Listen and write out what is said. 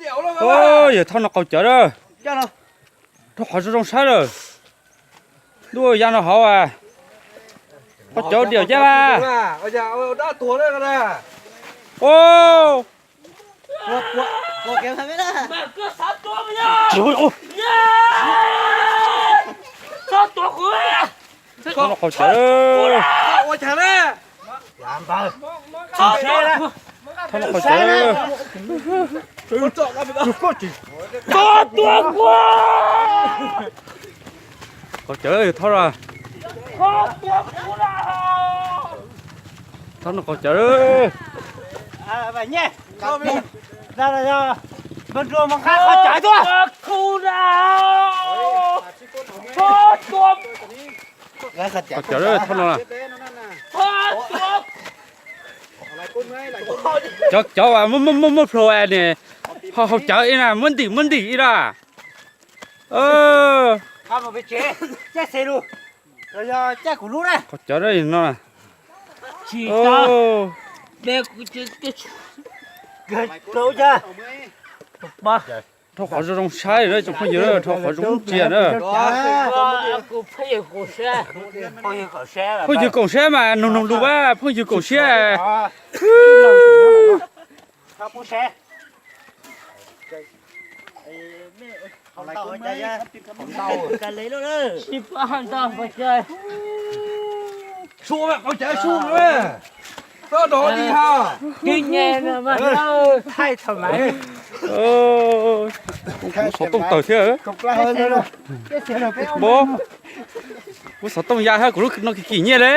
Yawg Thoj no qaug cawv lawm. Rau qhov zoo zoo saib lawm. Ntuj, ya no hauv as. Qaug cawv diam caj mas. Thoj no qaug cawv. Thoj no qaug cawv. Qaug cawv, Thoj a. Thoj no qaug cawv. Qaug cawv, Thoj no. Cov, cov uas muaj muaj plhu ne, haus cawv ib na, muab ntim muab ntim ib na. Qaug cawv no. Rau qhov zoo zoo saib na tsoom phooj ywg, rau qhov zoo tsiaj na. Phooj ywg koom siab mas noog noog lus, phooj ywg koom siab. Kuv xov tooj tawg thiab. Kuv xov tooj ya thiab, kuv lub no kim kim nyiaj li.